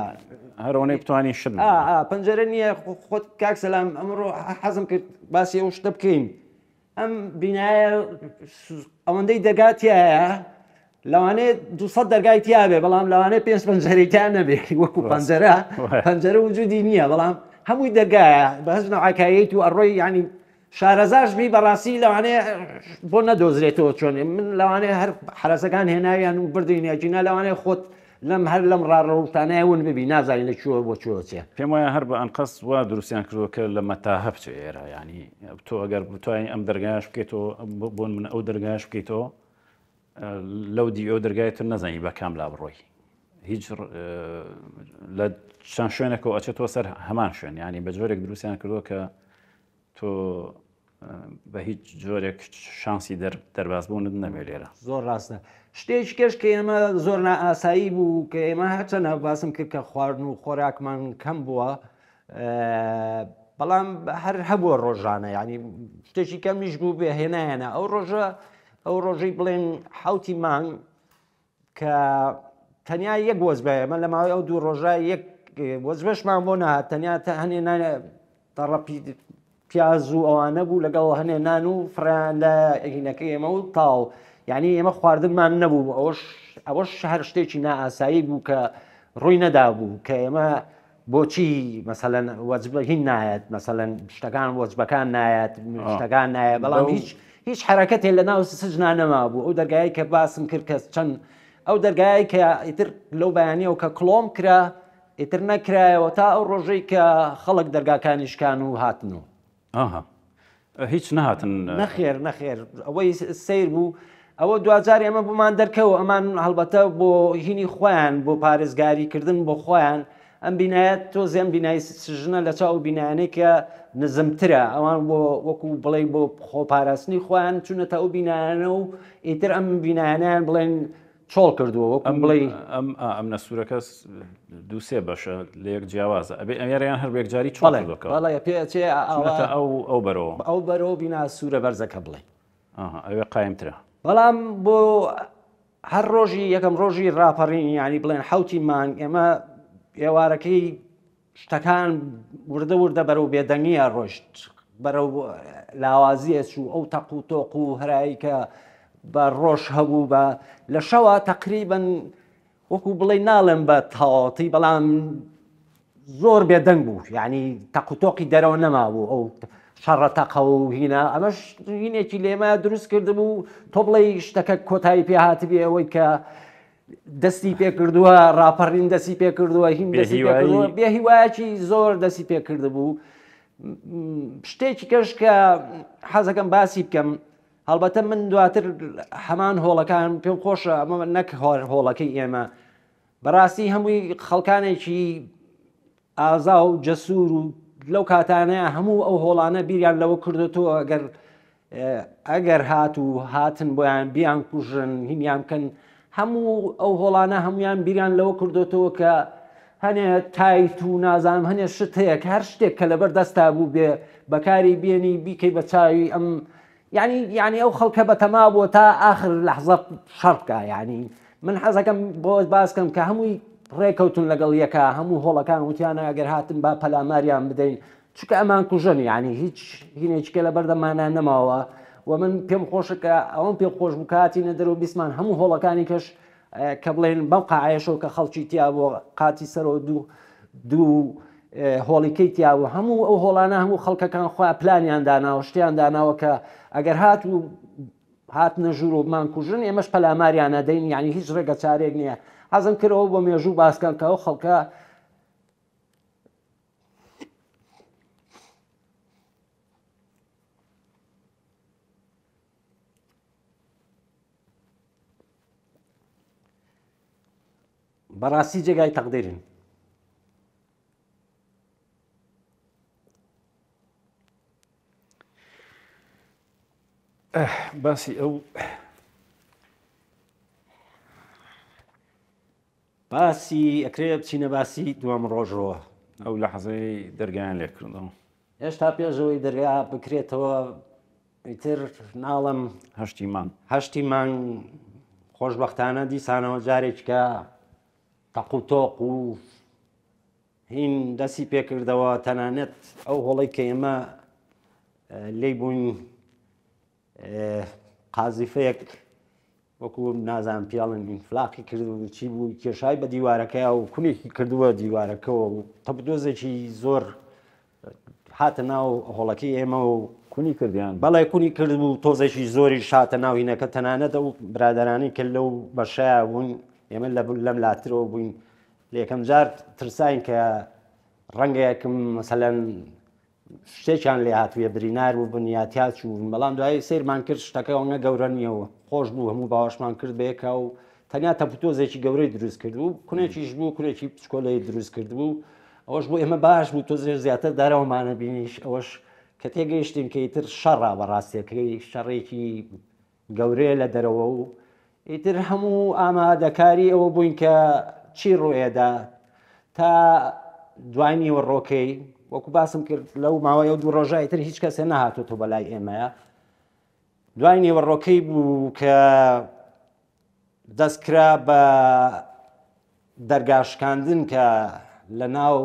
هەر ئەوەنەی بتوانین شت پەنجەرە نییە. خۆت کاک سەلام ئەمڕۆ حەزم کرد باسی ئەو شتە بکەین. ئەم بینایە ئەوەندەی دەرگا تایە لەوانەیە 200 دەرگای تیاابێ، بەڵام لەوانەیە پێنج پەنجەرەی تیا نەبێ. وەکو پەنجەرە پەنجەرە وجودی نییە، بەڵام هەمووی دەرگایە بە هەز نەعاکایەت و ئەڕۆی، ینی شارەزاش بی بەڕاستی لەوانەیە بۆ نەدۆزرێتەوە چۆنێ. من لەوانەیە هەر حرەسەکان هێناویان و بردینی، ئەگینا لەوانەیە خۆت لەم هەر لەم ڕاڕەوتانەیە ون ببی، نازانی لە کوێوە بۆ کوێوە چێ. پێم وایە هەر بە ئەنقەست وا دروستیان کردووە کە لە مەتاهە بچێ ئێرە، ینی تۆ ئەگەر بتوانین ئەم دەرگایش بکەیتەوە، بۆن من ئەو دەرگایش بکەیتەوە لەو دی ئەو دەرگای تر نەزانی بە کام لا بڕۆی. هیچ لە چەند شوێنێکەوە ئەچێتەوە سەر هەمان شوێن، ینی بە جۆرێک دروستیان کردووە کە تۆ بە هیچ جۆرێک شانسی دەربازبوونت نەبێ لێرە. زۆر ڕاستە. شتێکی کەش کە ئێمە زۆر نائاسایی بوو کە ئێمە هەرچەنە باسم کرد کە خواردن و خۆراکمان کەم بووە، بەڵام هەر هەبووە ڕۆژانە، ینی شتێکی کەمیش بوو بێ هێنایەنە. ئەو ڕۆژە، ئەو ڕۆژەی بڵێن حوتی مانگ کە تەنیا یەک وەزبە، ئێمە لە ماوەی ئەو دوو ڕۆژە یەک وەزبەشمان بۆ نەهات، تەنیا هەنێ تەڕەپی پیاز و ئەوانە بوو لەگەڵ هەنێ نان و فڕیان لە هینەکەی ئێمە و تاو، یعنی ئێمە خواردنمان نەبوو. ئەوەش هەر شتێکی نائاسایی بوو کە ڕووی نەدابوو کە ئێمە بۆچی مەسەلەن وەجبە هین نایەت، مەسەلەن شتەکان وەجبەکان نایەت، شتەکان نایە، بەڵام هیچ حرەکەتێ لە ناو سجنا نەمابوو. ئەو دەرگایەی کە باسم کرد کە چەند ئەو دەرگایەی کە ئیتر لەو بەیانیەوە کە کڵۆم کرا ئیتر نەکرایەوە تا ئەو ڕۆژەی کە خەڵک دەرگاکانی شکان و هاتن و. ئاها هیچ نەهاتن؟ نەخێر نەخێر. ئەوەی سەیر بوو ئەوە دواجار ئێمە بۆمان دەرکەوە ئەمان هەڵبەتە بۆ هینی خۆیان، بۆ پارێزگاری کردن بۆ خۆیان، ئەم بینایە تۆزێ ئەم بینای سژنە لە چاو بینایانەی کە نزمترە، ئەوان بۆ وەکو بڵێ بۆ خۆپاراستنی خۆیان چونەتە ئەو بینایانە و ئیتر ئەم بینایانیان بڵێن چۆڵ کردووە وەکو بڵێ ئەم ئەمنە سوورەکە دوو سێ بەشە لە یەک جیاوازە، ئەبێ ئەمیان هەر بەیەکجاری چۆڵ کردووە. بەڵێ پێ ئەچێ ئەو ئەو بەرەوە ئەو بەرەوە بینا سوورە بەرزەکە بڵێ. ئەوێ قایمترە. بەڵام بۆ هەر ڕۆژی یەکەم ڕۆژی ڕاپەڕین، یعنی بڵێن حوتی مانگ، ئێمە ئێوارەکەی شتەکان وردە وردە بەرەو بێدەنگیە ڕۆشت، بەرەو لاوازیە چوو. ئەو تەق و تۆق و هەرایی کە بە ڕۆژ هەبوو بە لە شەوە تقریبن وەکو بڵێ ناڵێم بە تەواوەتی، بەڵام زۆر بێدەنگ بوو، یعنی تەق و تۆقی دەرەوە نەمابوو، ئەو شەڕە تەقە و هینا ئەمەش هینێکی لێمە دروست کردبوو تۆ بڵێ شتەکە کۆتایی پێ هاتبێ، ئەوەی کە دەستی پێکردووە ڕاپەڕین دەستی پێکردووە هین دەستی پێکردووە، بێ هیوایەکی زۆر دەستی پێکردبوو. شتێکی کەش کە حەزەکەم باسی بکەم، هەڵبەتە من دواتر هەمان هۆڵەکان پێم خۆشە ئەمە نەک هۆڵەکەی ئێمە. بەڕاستی هەمووی خەڵکانێکی ئازا و جەسوور و لەو کاتانەیە هەموو ئەو هۆڵانە بیریان لەوە کردوتەوە ئەگەر ئەگەر هات و هاتن بۆیان بیان کوژن هینیان بکەن هەموو ئەو هۆڵانە هەمویان بیریان لەوە کردوتەوە کە هەنێ تایت و نازانم هەنێ شت هەیە کە هەر شتێک کە لەبەر دەستا بوو بێ بەکاری بێنی بیکەی بە چاوی ئەم یعنی یعنی ئەو خەڵکە بەتەما بووە تا ئاخر لەحزە شەڕ بکا یعنی من حەزەکەم بۆ باسکەم کە هەمووی ڕێکەوتون لەگەڵ یەکە هەموو هۆڵەکان وتیانە ئەگەر هاتن با پەلاماریان بدەین چونکە ئەمان کوژن یعنی هیچ هینێکیکە لە بەردەمانە نەماوە و من پێم خۆشە کە ئەوەم پێ خۆش بوو کاتینە دەرەوە بیستمان هەموو هۆڵەکانی کەش کە بڵێن بەم قاعەیەشەوە کە خەڵکی تیا بۆ قاتی سەرەوە دوو دوو هۆڵیکەی تیا بوو هەموو ئەو هۆڵانە هەموو خەڵکەکان خۆیان پلانیان داناوە شتیان داناوە کە ئەگەر هات و هاتنە ژوور و بمان کوژن ئێمەش پەلاماریان نەدەین یعنی هیچ ڕێگە چارێک نییە حەزم کردەوە بۆ مێژوو باسکەم کە ئەو خەڵکە بەڕاستی جێگای تەقدیرن. باسی ئەو باسی ئەکرێ بچینە باسی دوام ڕۆژەوە ئەو لەحزەی دەرگایان لێکردەوە هێشتا پێشەوەی دەرگا بکرێتەوە ئیتر ناڵم هەشتی مانگ هەشتی مانگ خۆشببختانە دیسانەوە جارێککە تەق و تۆق و هین دەستی پێکردەوە تەنانەت ئەو هۆڵی کە ئێمە لی بووین قازیفەیەک وەکو نازان پیاڵن ئینفلاقی کرد و چی بوو کێشای بە دیوارەکەی و کونێکی کردووە دیوارەکەەوە و تەپدۆزێکی زۆر هاتە ناو هۆڵەکەی ئێمە و کونی کردیان بەڵێ کونی کرد و تۆزێکی زۆری شاتە ناو هینەکە تەنانەت ئەو برادرانی کە لەو بەشەیە بوون ئێمە لە لەم لاترەوە بووین لە یەکەم جار ترساین کە ڕەنگەیەکم مەسەلەن شتێکیان لێ هاتووە برینار بوو بن یا تیا چوون بەڵام دوایی سەیرمان کرد شتەکە ئەوەنە گەورە نییە و خۆش بوو هەموو باوەشمان کرد بەیەکا و تەنیا تەپوتۆزێکی گەورەی دروست کرد بوو کونێکیش بوو کونێکی بچکۆلەی دروست کرد بوو ئەوەش بۆ ئێمە باش بوو تۆزێ زیاتر دەرەوەمانە بینیش ئەوەش کە تێگەیشتین کە ئیتر شەڕە بەڕاستیەکەی شەڕێکی گەورەیە لە دەرەوە و ئیتر هەموو ئامادەکاری ئەوە بووین کە چی ڕوئێدا تا دوای نیوەڕۆکەی وەکو باسم کرد لەو ماوەی ئەو دوو ڕۆژە ئیتر هیچ کەسێ نەهاتۆتەوە بەلای ئێمەیە دوای نیوەڕۆکەی بوو کە دەستکرا بە دەرگاشکاندن کە لە ناو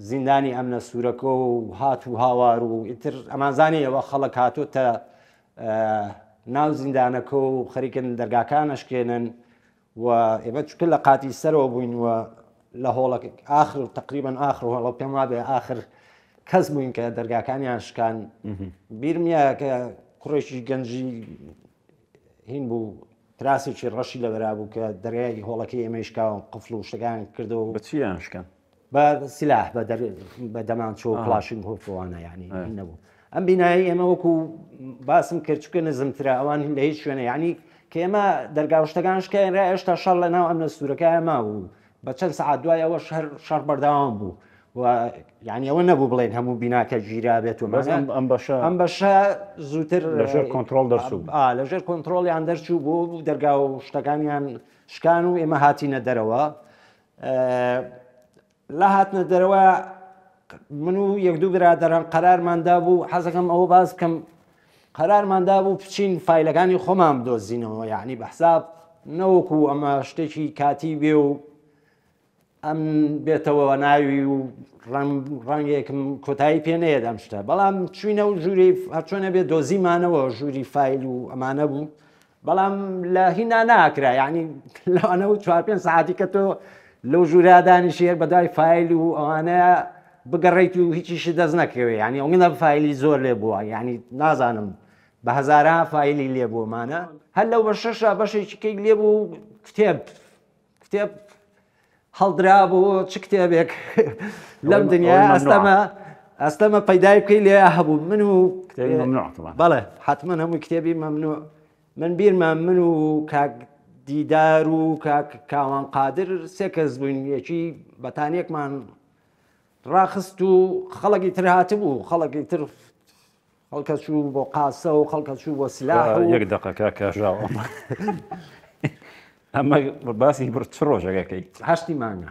زیندانی ئەمنە سوورەکە و هات و هاوار و ئیتر ئەمانزانی ئەوە خەڵک هاتۆتە ناو زیندانەکە و خەریکن دەرگاکان ئەشکێنن و ئێمە چکە لە قاتی سەرەوە بووین و لە هۆڵەکە ئاخر تقریبان ئاخر هۆڵە پێم وابێ ئاخر کەس بووین کە دەرگاکانیان شکان بیرم نییە کە کوڕێکی گەنجی هین بوو کراسێکی ڕەشی لەبەرا بوو کە دەرگای هۆڵەکەی ئێمەی شکاوە قفل و شتەکان کردەوە بە چیان شکان؟ بە سلاح بە دەر بە دەمانچۆ و کڵاشینکۆف وانە یعنی نەبوو ئەم بینایی ئێمە وەکو باسم کرد چکە نزمترە ئەوان لە هیچ شوێنە یعنی کە ئێمە دەرگا و شتەکان شکایەنرا ئێشتا شەڕ لە ناو ئەمنە سوورەکە مابوو بە چەند سەعات دوای ئەوەش هەر شەڕ بەردەوام بوو و یعنی ئەوە نەبوو بڵێن هەموو بیناکە گیرا بێت و بەس ئەم بەشە ئەم بەشە زووتر لەژێر کۆنترۆڵ دەرچوو لەژێر کۆنترۆڵیان دەرچوو بۆ دەرگا و شتەکانیان شکان و ئێمە هاتینە دەرەوە لە هاتنە دەرەوە من و یەک دوو برادەران قەرارمان دابوو حەزەکەم ئەوە باس بکەم قەرارمان دابوو بچین فایلەکانی خۆمان بدۆزینەوە یعنی بە حساب نەوەکو ئەمە شتێکی کاتی بێ و ئەم بێتەوە ناوی و ڕەنگێکم کۆتایی پێ نەیەت ئەم شتە بەڵام چوینە و ژووری هەرچۆنە بێ دۆزیمانەوە ژووری فایل و ئەمانە بوو بەڵام لە هینا ناکرا یعنی لەوانە و چوار پێنج ساعتی کە تۆ لەو ژوورا دانیشی هەر بەدوای فایل و ئەوانە بگەڕیت و هیچیشی دەست نەکەوێ یعنی ئەوەندە فایلی زۆر لێ بووە یعنی نازانم بە هەزاران فایلی لێ بوومانە هەر لەو بەشەشا بەشێکی کەی لێ بوو کتێب کتێب هەڵدرابوو چ کتێبێک لەم دنیا ئەستەمە ئەستەمە پەیدای بکەی لێ هەبوو من و بەڵێ حتمما هەموو کتێبی مەمنوع من بیرمە من و کاک دیدار و کاک کاوان قادر سێ کەس بووین، یەکی بەتانیەکمان ڕاخست و خەڵکی تر هاتبوو، خەڵکی تر خەڵکە چوو بۆ قاسە و خەڵکە چوو بۆ سلاح و یەک دەقە کاک کاژاوە ئەمە باسی بڕ چ ڕۆژەکەکەی؟ هەشتی مانگە.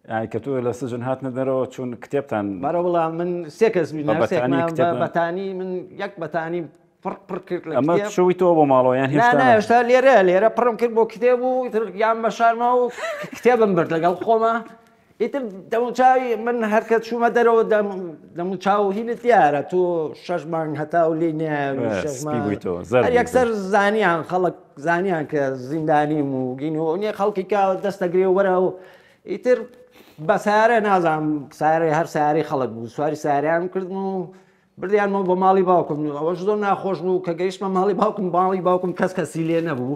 یانی کە تۆ لە سجن هاتنە دەرەوە چون کتێبتان بەرە وڵا من سێ کەس بووین، بە هەر بەتانی سێکمان بە کتێبتان بەتانی من یەک بەتانی پڕ پڕ کرد لە ئەمە کتێب. چووی تۆ بۆ ماڵەوە یان نا هێشتا نا هێشتا لێرە لێرە پڕم کرد بۆ کتێب و ئیتر یان بە شارمەوە و کتێبم برد لەگەڵ خۆمە. ئیتر دەموچاوی من هەر کە چوومە دەرەوە دەموچاو هینت دیارە تۆ شەش مانگ هەتاو لێی نایەوی، شەش سپی مانگ. بوویتەوە، زەرد هەر بوویتەوە. یەکسەر زانیان، خەڵک زانیان کە زیندانیم و گین و نییە، خەڵکی کا دەستەگرێ وەرە و ئیتر بە سیارە نازانم سیارە هەر سیارەی خەڵک بوو، سواری سیارەیان کردم و بردیانمەوە بۆ ماڵی باوکم. ئەوەش زۆر ناخۆش بوو کە گەیشتمە ماڵی باوکم، ماڵی باوکم کەس کەسی لێ نەبوو.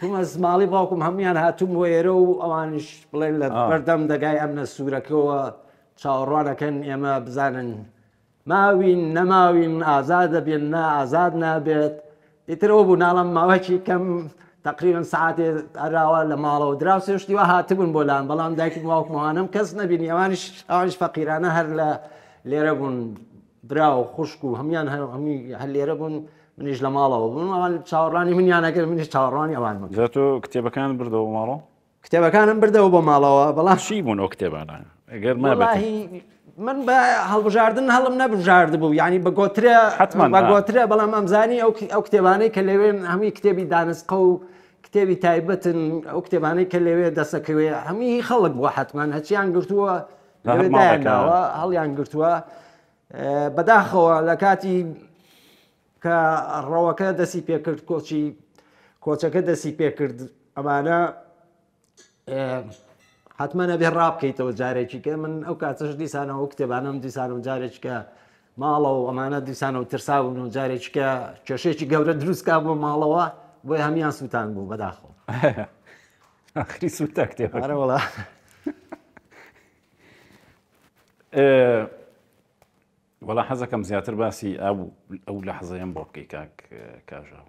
چوومە ماڵی باوکم هەمویان هاتووم بۆ ئێرە و ئەوانیش بڵێن لە بەردەم دەگای ئەمنە سوورەکەوە چاوەڕوانەکەن ئێمە بزانن ماوین نەماوین، ئازاد دەبێن نا ئازاد نابێت. ئیتر ئەو بوو ناڵم ماوەکی کەم تقریبا ساعتێ ئەراوە لە ماڵەوە دراوسێ شتی وا هاتبوون بۆ لام، بەڵام دایکم باوکم ئەوانەم کەس نەبینی. ئەوانیش فەقیرانە هەر لە لێرە بوون، برا و خوشک و هەمویان هەمووی هەر لێرە بوون، منیش لە ماڵەوە بوون. ئەوان چاوەڕوانی منیان ئەکرد، منیش چاوەڕوانی ئەوان بووم. جا تۆ کتێبەکانت بردەوە بۆ ماڵەوە؟ کتێبەکانم بردەوە بۆ ماڵەوە، بەڵام چی بوون ئەو کتێبانە؟ ئەگەر مابێت. وەڵاهی من بە هەڵبژاردن هەڵم نەبژارد بوو، یعنی بە گۆترە، حتماً، بە گۆترە، بەڵام ئەمزانی ئەو کتێبانەی کە لەوێن هەمووی کتێبی دانسقە و کتێبی تایبەتن، ئەو کتێبانەی کە لەوێ دەسەکەوێ هەمووی خەڵک بووە، حتماً هەچیان گرتووە لە هەر لەوێ ماڵێکە. دایانناوە، هەڵیان گرتووە. بەداخەوە لە کاتی کە ڕەوەکە دەستی پێکرد، کۆچەکە دەستی پێکرد، ئەمانە، حتمما ئەبێ ڕابکەیتەوە جارێکی کە من ئەو کاتەش دیسانەوە کتێبانەم دیسانەوە جارێکی کە ماڵەوە ئەمانە دیسانەوە ترساون و جارێکی کە کێشەیەکی گەورە دروستکا بۆ ماڵەوە، بۆی هەمیان سووتان بوو بەداخەوە. ئاخری سووتا کتێبەکە. ئەرە وەڵا. وەڵا حەزەکەم زیاتر باسی ئەو لەحزەیەم بۆ بکەی کاک کاژاو،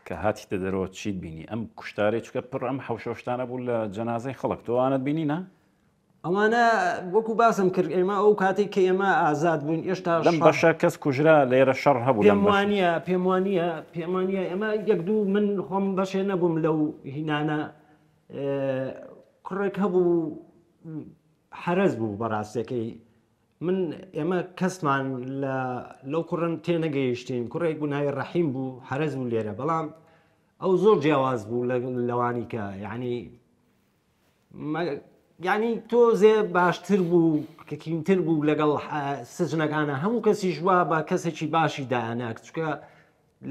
کە هاتیتە دەرەوە چیت بینی؟ ئەم کوشتارەی چکە پڕ ئەم حەوشەشتانە بوو لە جەنازەی خەڵک، تۆ ئەوانەت بینی نا؟ ئەوانە وەکو باسم کرد ئێمە ئەو کاتێک کە ئێمە ئازاد بووین ئێشتا لەم شەڕ بەشە کەس کوژرا لێرە شەڕ هەبوو لەم پێم بەشە. وانییە، پێم وانییە، پێم وانییە. ئێمە یەک دوو من خۆم بەشێ نەبووم لەو هینانە. کوڕێک هەبوو حەرەز بوو بەڕاستەکەی. من ئێمە کەسمان لەو کوڕن تێنەگەیشتین، کوڕێک بوو ناوی ڕەحیم بوو، حەرەز بوو لێرە، بەڵام ئەو زۆر جیاواز بوو لەوانی کە، یعنی تۆزێ باشتر بوو، کە کینتر بوو لەگەڵ سجنەکانە. هەموو کەسیش وا بە کەسێکی باشی دایاناک، چونکە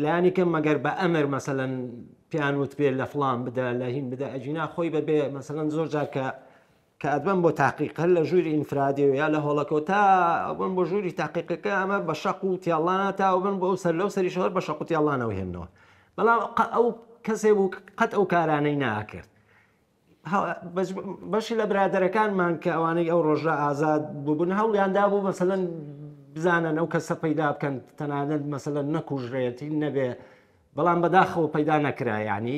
لایەنی کەم مەگەر بە ئەمر مەسەلەن پێیان وت بێ لە فڵان بدە لە هین بدە، ئەجینا خۆی بەبێ مەسەلەن زۆر جار کە ئەدبەم بۆ تاقیق هەر لە ژووری ئینفرادیەوە یا لە هۆڵەکەوە تا ئەبەم بۆ ژووری تاقیقەکە، ئەمە بە شەق و تیاڵانە تا ئەوبەن بۆ ئەو سەر لەو سەریشەوە بە شەق و تیاڵانەوە هێننەوە. بەڵام ئەو کەسێ بوو قەت ئەو کارانەی ناکرد. بەشی لە برادەرەکانمان کە ئەوانەی ئەو ڕۆژە ئازاد بووبوون هەوڵیان دابوو مەسەلەن بزانن ئەو کەسە پەیدا بکەن، تەنانەت مەسەلەن نەکوژرێت نەبێ، بەڵام بەداخەوە پەیدا نەکرا. یعنی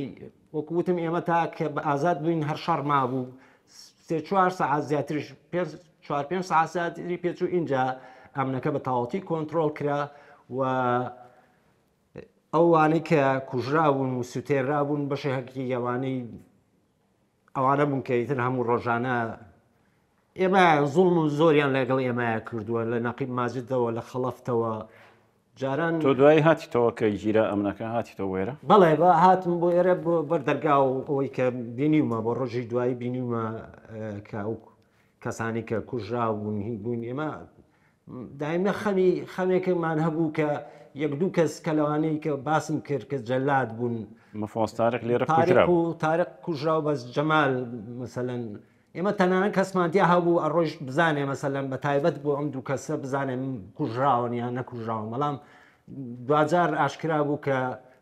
وەکو وتم ئێمە تا کە بە ئازاد بووین هەر شەڕ مابوو، سێ چوار سەعات زیاتریش، پێنج، چوار پێنج سەعات زیاتری پێچوو، ئینجا ئەمنەکە بە تەواوەتی کۆنترۆڵ کرا و ئەوانەی کە کوژرابوون و سوتێنرابوون بەشێکی ئەوانەی ئەوانە بوون کە ئیتر هەموو ڕۆژانە ئێمە زوڵم و زۆریان لەگەڵ ئێمەیە کردووە، لە نەقیب ماجدەوە لە خەڵەفتەوە جاران. تۆ دوایی هاتیتەوە کە گیرا ئەمنەکە هاتیتەوە بۆ ئێرە؟ بەڵێ، هاتم بۆ ئێرە بۆ بەر دەرگا و ئەوەی کە بینیومە بۆ ڕۆژی دوایی بینیومە، کە ئەو کەسانی کە کوژرابوون هین بوون. ئێمە دایمە خەمێکمان هەبوو کە یەک دوو کەس کە لەوانەی کە باسم کرد کە جەلاد بوون. مفۆز تارق لێرە تارق کوژرا و تارق کوژرا و بەس جەمال مەسەلەن ئێمە تەنانەت کەسمان تیا هەبوو ئەڕۆیشت بزانێ مەسەلەن بە تایبەت بۆ ئەم دوو کەسە بزانێ کوژراون یان نەکوژراون، بەڵام دوجار ئاشکرا بوو کە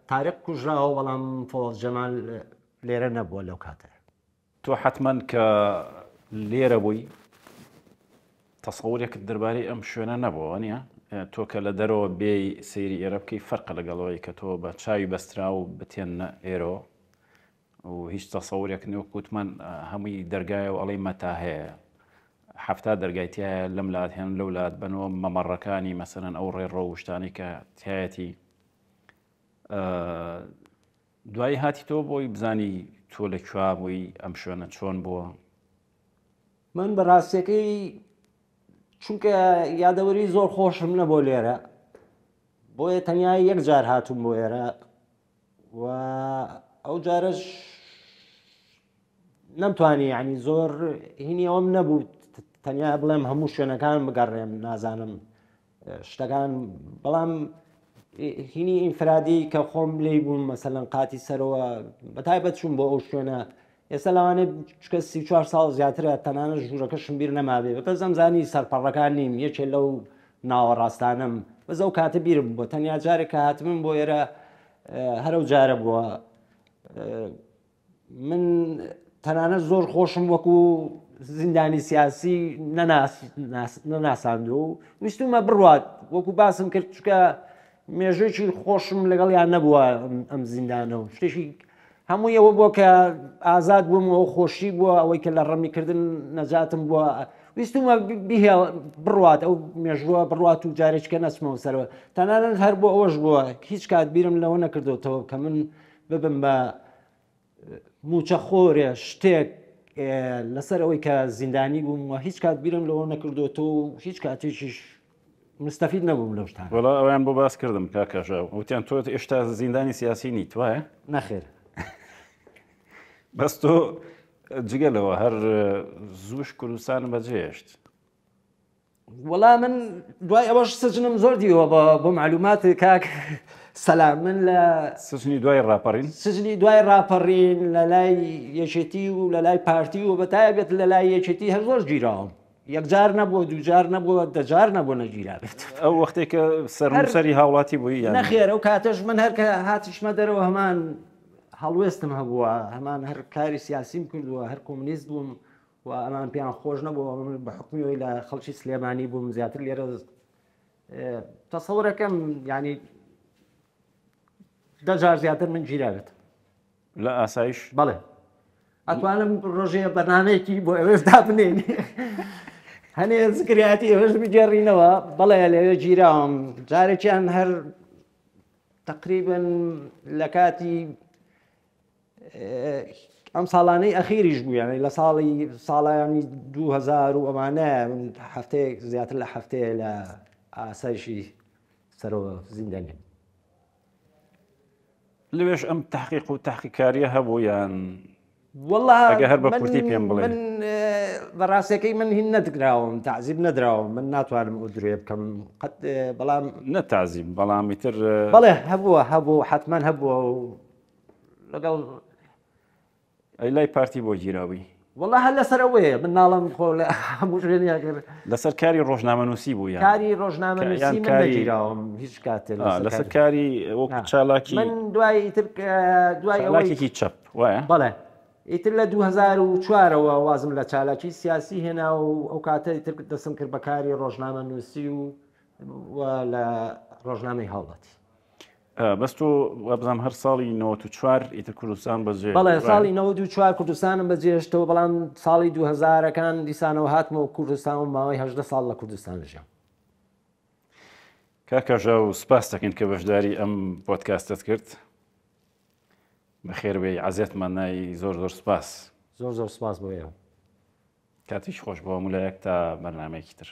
تارق کوژراوە، بەڵام فەوەز جەمال لێرە نەبووە لەو کاتە. تۆ حتمما کە لێرە بووی تەسەورێکت دەربارەی ئەم شوێنە نەبووە نییە؟ تۆ کە لە دەرەوە بێی سەیری ئێرە بکەی فەرقە لەگەڵەوەی کە تۆ بە چاوی بەستراو بتێننە ئێرەوە و هیچ تەسەورێک نیە وەک وتمان هەمووی دەرگایە و ئەڵێی مەتاهەیە حەفتا دەرگای تایە لەم لات هێن لەو لات بنەوە مەمەڕەکانی مەسەرەن ئەو ڕێڕە و شتانی کە تایەتی دوایی هاتی تۆ بۆی بزانی تۆ لە کوێ بووی ئەم شوێنە چۆن بووە؟ من بە ڕاستیەکەی چونکە یادەوەری زۆر خۆشم نەبۆ لێرە بۆیە تەنیا یەک جار هاتووم بۆ ئێرە و ئەو جارەش نەمتوانی یعنی زۆر هینی ئەوم نەبوو تەنیا بڵێم هەموو شوێنەکان بگەڕێم نازانم شتەکان بەڵام هینی ئینفرادی کە خۆم لی بووم مەسەلەن قاتی سەرەوە بەتایبەت چوون بۆ ئەو شوێنە ئێستا لەوانێ چکە 34 ساڵ زیاترە تەنانە ژوورەکەشم بیر نەمابێ بەس ئەمزانی سەرپەڕەکان نیم یەکێ لەو ناوەڕاستانم بەس ئەو کاتە بیرم بۆ تەنیا جارێک کە هاتمم بۆ ئێرە هەرەو جارە بووە من تەنانەت زۆر خۆشم وەکو زیندانی سیاسی نەناساندووە و ویستومە بڕوات وەکو باسم کرد چکە مێژوێکی خۆشم لەگەڵیان نەبووە ئەم زیندانە و شتێکی هەمووی ئەوە بووە کە ئازاد بووم ئەو خۆشی بووە ئەوەی کە لە ڕەمیکردن نەجاتم بووە ویستومە بهێڵ بڕوات ئەو مێژووە بڕوات و جارێککە نەچمەوە سەرەوە تەنانەت هەر بۆ ئەوەش بووە هیچ کات بیرم لەوە نەکردوتەوە کە من ببم بە موچەخۆرێ شتێک لەسەر ئەوەی کە زیندانی بووم و هیچ کات بیرم لەوە نەکردوێتەوە و هیچ کاتێکیش مستەفید نەبووم لەو شتانە. وەڵا ئەویان بۆ باس کردم کاک هەژا وتیان تۆ ئێشتا زیندانی سیاسی نیت وایە؟ نەخێر. بەس تۆ جگە لەوە هەر زووش کوردستان بەجێهێشت. وەڵا من دوای ئەوەش سجنم زۆر دیوە بە بۆ معلومات کاک سەلام من لە سجنی دوای ڕاپەڕین سجنی دوای ڕاپەڕین لە لای یەکێتی و لە لای پارتی و بەتایبەت لە لای یەکێتی هەر زۆر گیراوم یەکجار نەبووە دووجار نەبووە دەجار نەبووە نەگیرابێت ئەو وەختێک کە سەرنووسەری هاوڵاتی بووی یان نەخێر ئەو کاتەش من هەر کە هاتیشمە دەرەوە هەمان هەڵوێستم هەبووە هەمان هەر کاری سیاسیم کردووە هەر کۆمنیست بووم و ئەمان پێیان خۆش نەبوو من بە حکومی ئەوەی لە خەڵکی سلێمانی بووم زیاتر لێرە تەسەورەکەم ینی دەجار زیاتر من گیرابێت لە ئاسایش بەڵێ ئەتوانم ڕۆژێ بەنامێکی بۆ ئەوێش دابنێن هەنێ زکریاتی ئێوەش بگێڕینەوە بەڵێ لەوێ گیراوم جارێکیان هەر تقریبن لە کاتی ئەم ساڵانەی ئەخیریش بوو یانەی لە ساڵی ساڵانی 2000 و ئەمانە هەفتەیەک زیاتر لە هەفتەیە لە ئاسایشی سەرەوە زیندانی لەوێش ئەم تحقیق و تحقیقکاریە هەبوو یان والله ئەگە هەر بە کورتی پێم بڵێ من بەڕاستەکەی من هین نەدراوم تعزیب نەدراوم من ناتوانم ئەو درێ بکەم قەت بەڵام نە تعزیب بەڵام ئیتر بەڵێ هەبووە هەبوو حتمما هەبووە و لەگەڵ ئەی لای پارتی بۆ گیراوی؟ وەڵا هەر لەسەر ئەوەیە من ناڵم خۆ لە هەموو شوێنێک ئەگەر لەسەر کاری ڕۆژنامەنووسی بوو یان کاری ڕۆژنامەنووسی من کاری نەگیراوم هیچ کاتێ لەسەر لەسەر کاری وەکو چالاکی من دوای ئیتر دوای ئەوەی چالاکێکی چەپ وایە؟ بەڵێ ئیتر لە 2004ەوە وازم لە چالاکی سیاسی هێنا و ئەو کاتە ئیتر دەستم کرد بە کاری ڕۆژنامەنووسی و و لە ڕۆژنامەی هاوڵاتی. بەس تۆ وابزانم هەر ساڵی 94 ئیتر کوردستان بەجێ بەڵێ ساڵی 94 کوردستانم بەجێهێشتەوە بەڵام ساڵی 2000ەکان دیسانەوە هاتمەوە کوردستان و ماوەی 18 ساڵ لە کوردستان ژیام. کاک هەژاو سپاس دەکەین کە بەشداری ئەم پۆدکاستەت کرد. بەخێر بێی عەزێتمان نای زۆر زۆر سپاس. زۆر زۆر سپاس بۆ ئێوە. کاتیش خۆش بۆ هەموو لایەک تا بەرنامەیەکی تر.